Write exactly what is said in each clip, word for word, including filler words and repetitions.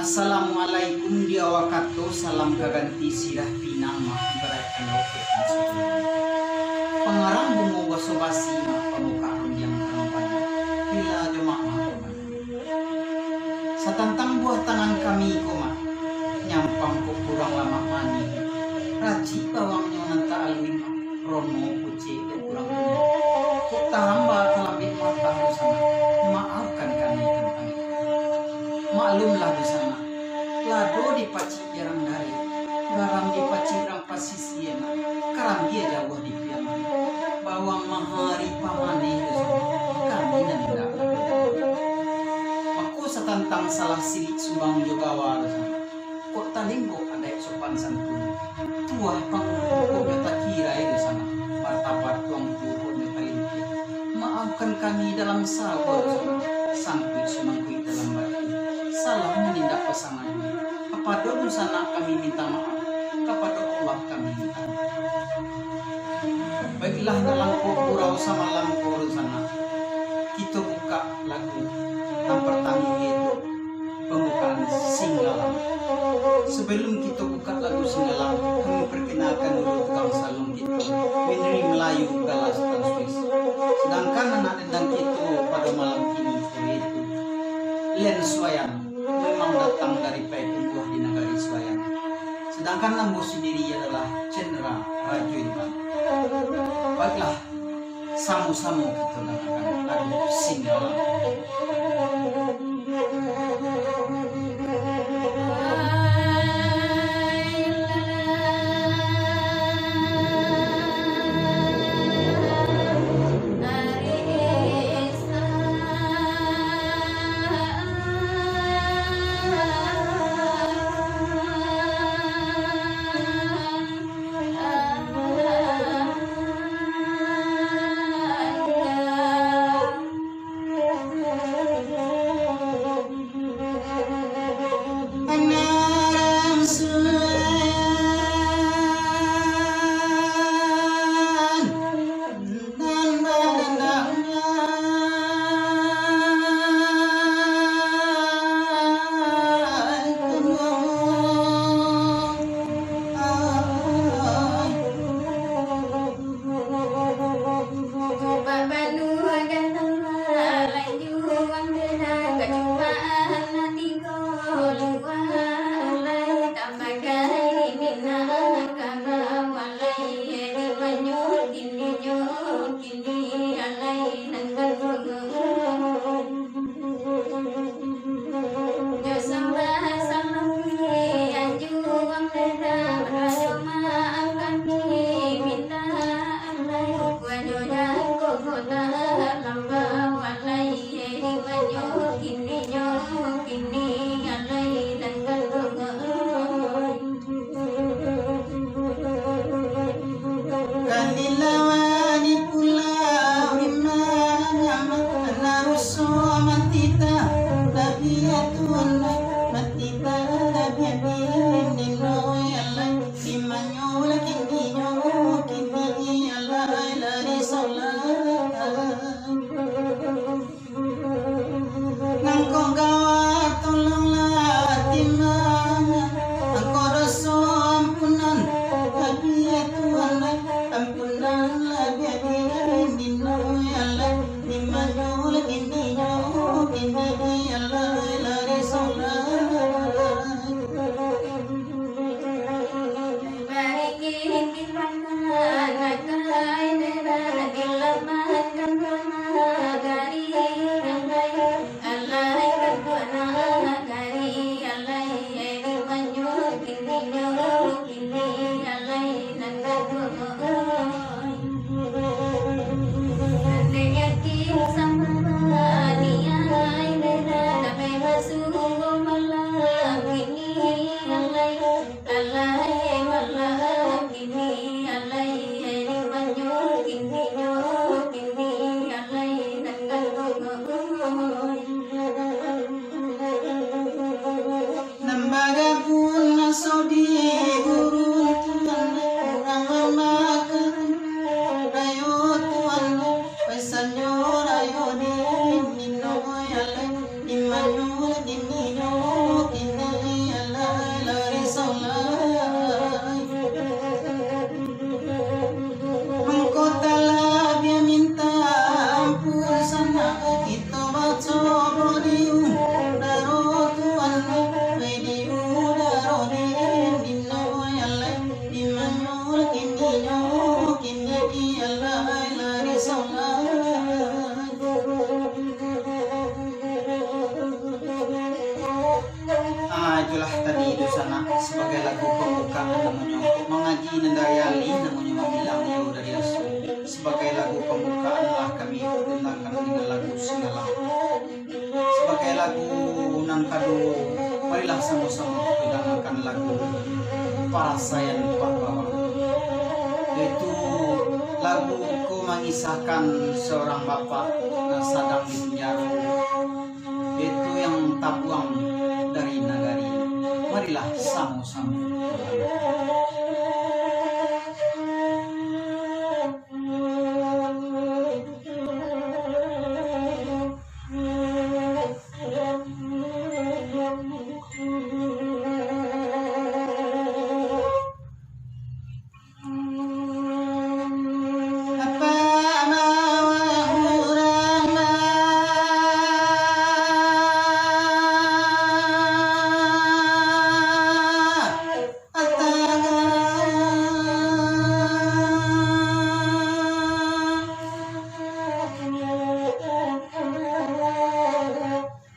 Assalamualaikum di awal kato, salam ka ganti sirah pinang mah, ibaratkan rokok nan sabuah. Pangarang bungo basa-basi mah, pamuka rundiang kampanye, pila jo mah mah. Satantang buah tangan kami ko mah, nyampang kok kurang lamak manih, racik bawangnyo nan tak aluih mah, rono kuciak dek urang tuo. Kok tahamba talambek matah dunsanak, maafkan kami tantang itu. Maklumlah dunsanak, lado dipacik jarang dari, garam dipacik rang pasisia, karambia jauah dipiaman. Bawang mahari pamaneh dunsanak, kami nan indak. Mako satantang salah silik sumbang jo gawa dunsanak, kok talimbok adaik sopan santun. Tuah pangulu kok nyo takirai dunsanak, martabat tuangku kok nyo talintiah. Maafkan kami dalam sawa dunsanak, sangkuik sumangkuik dalam bati. Salah manindak pasangan, kapado dunsanak kami minta maaf, kapado Allah kami minta maaf. Baiklah, dalam kok gurau samalam ko dunsanak, kito bukak lagu nan partamo, yaitu pambukaan Singgalang. Sabalum kito bukak lagu Singgalang, kami parkenalkan dulu tukang saluang kito, Winry Melayu Galas Tan Swiss. Sadangkan anak dendang kito pado malam kini, yaitu Len Suayan, memang datang dari Payakumbuah di nagari Suayan. Sadangkan ambo sandiri adalah Cendra Rajo Intan. Baiklah, samo-samo kito dangakan lagu Singgalang. Kalilawani pulau di mana, naruso matita, labiah tuan, matita labiah dinding, no yalai, di manyo lagi ninyo, kini yalai lari solah. Nangko gawa tolonglah timang, angko doso ampunan, labiah tuan, ampunan labiah dinding, no yalai, di manyo lagi ninyo, kini yalai lari solah. Nan bagabun maso di gurun tuan, urang makan rayo tuan, pesanyo rayo di nino yalai, di manyo di nino kini Lah tadi dunsanak, sabagai lagu pambukaan namonyo, kok mangaji nan dari alih namonyo, mambilang iyo dari aso. Sabagai lagu pambukaan lah kami perkenalkan dengan lagu Singgalang. Sabagai lagu nan kaduo, marilah samo-samo kita dangakan lagu Parasaian Pak Bawang. Yaitu lagu ko mangisahkan saurang bapak nan sadang di penjaro, yaitu yang tabuang dari nagari. Marilah samo-samo.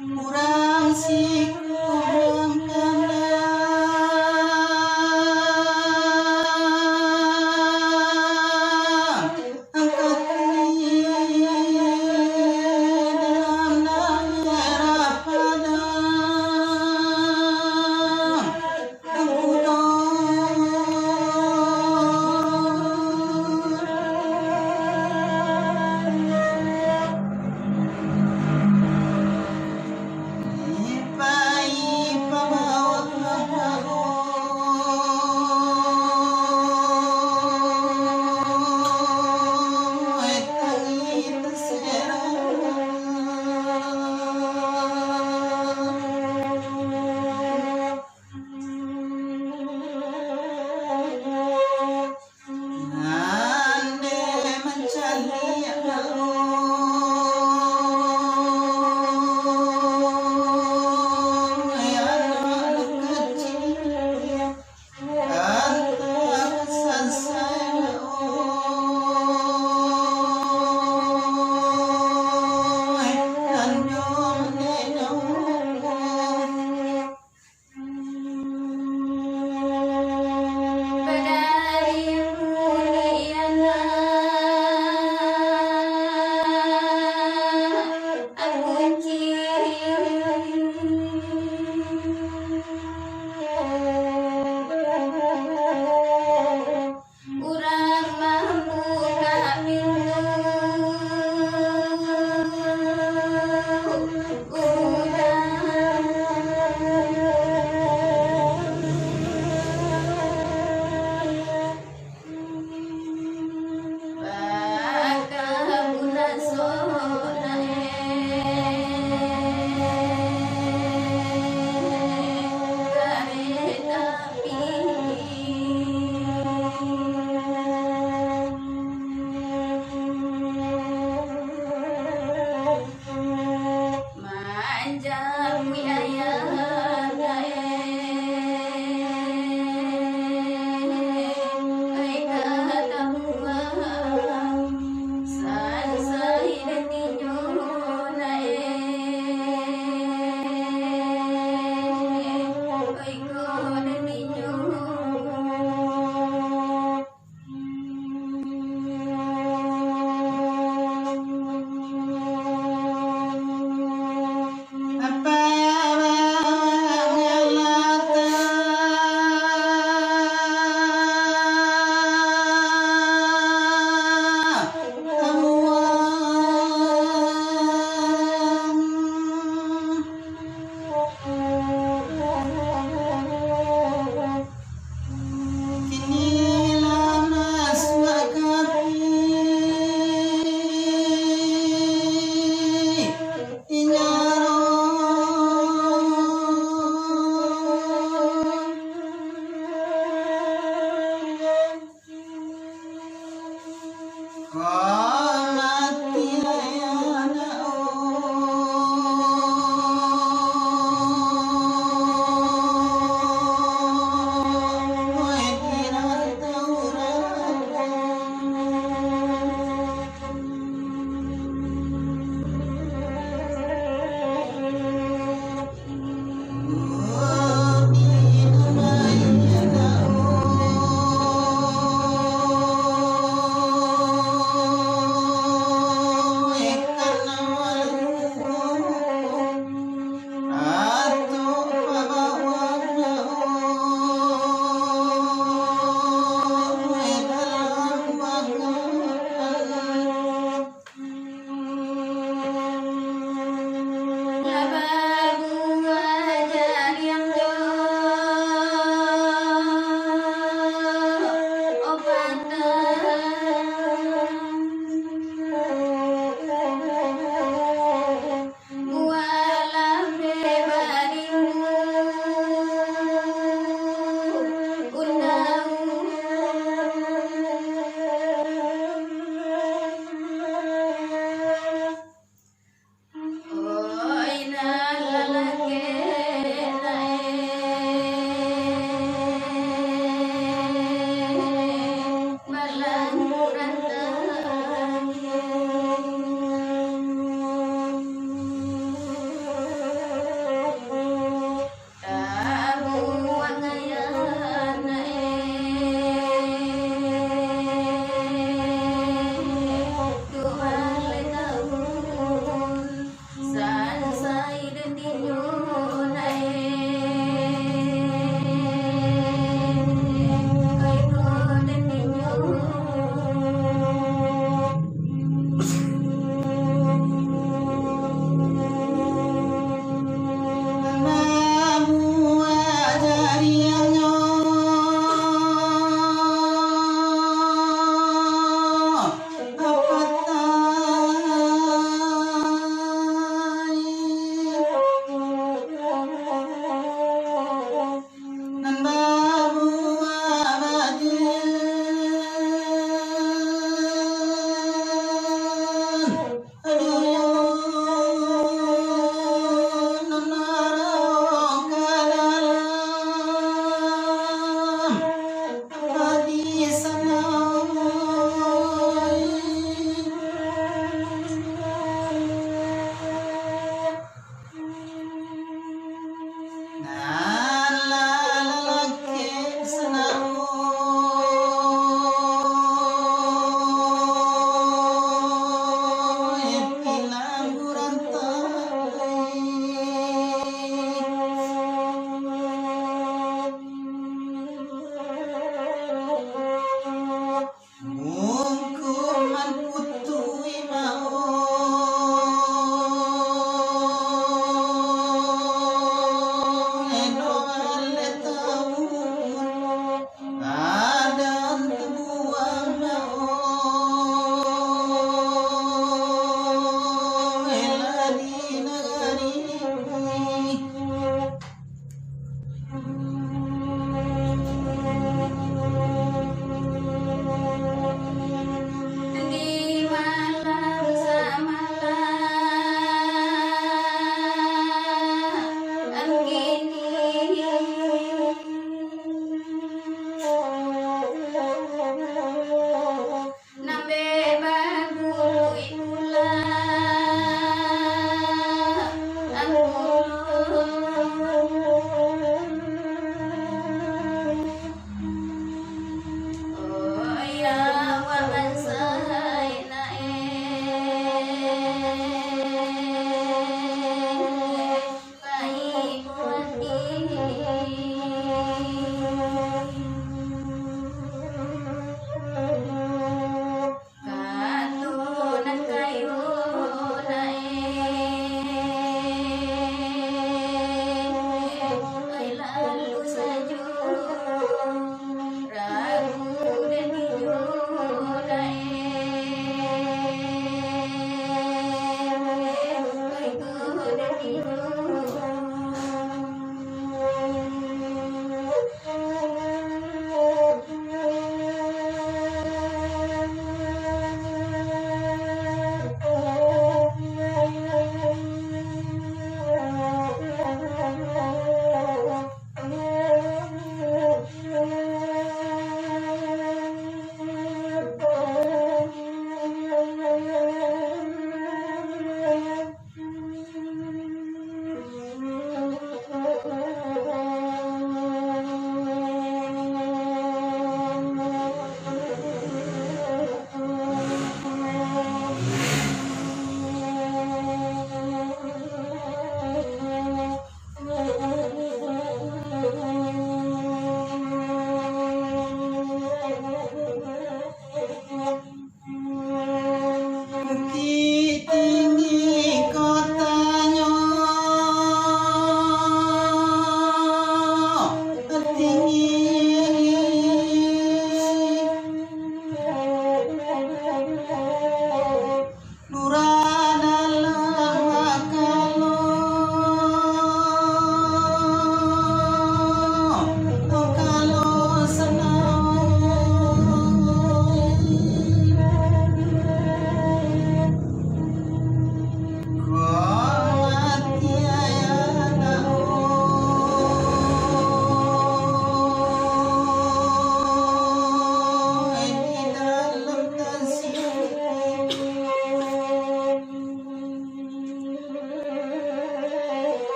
Urang siko mangkana, angkatni dalam daerah Padang, angku do. Ande mancaliak lalu, anak nan kacik, antah sasai lalu, nan nyo manenyo. Urang mambukak pintu, urang bakabun sonae kareta. Manjapuik ayah nae, ai ka tabuang, sansai datinyo nae. Iko dan inyo. Apa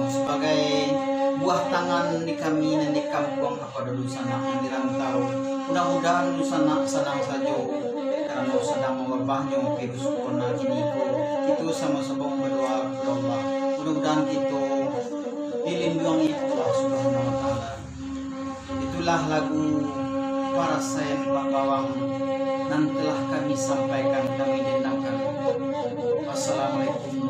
Sebagai buah tangan di kami nan di kampuang kapado dunsanak nan di rantau. Mudah-mudahan dunsanak sanang sajo, karano sadang mawabahnyo virus corona kini ko. Kito samo-samo badoa kapado Allah. Mudah-mudahan kito dilinduangi Allah Subhanahu wa Ta'ala. Itulah lagu Parasaian Pak Bawang nan telah kami sampaikan, kami dendangkan. Wassalamualaikum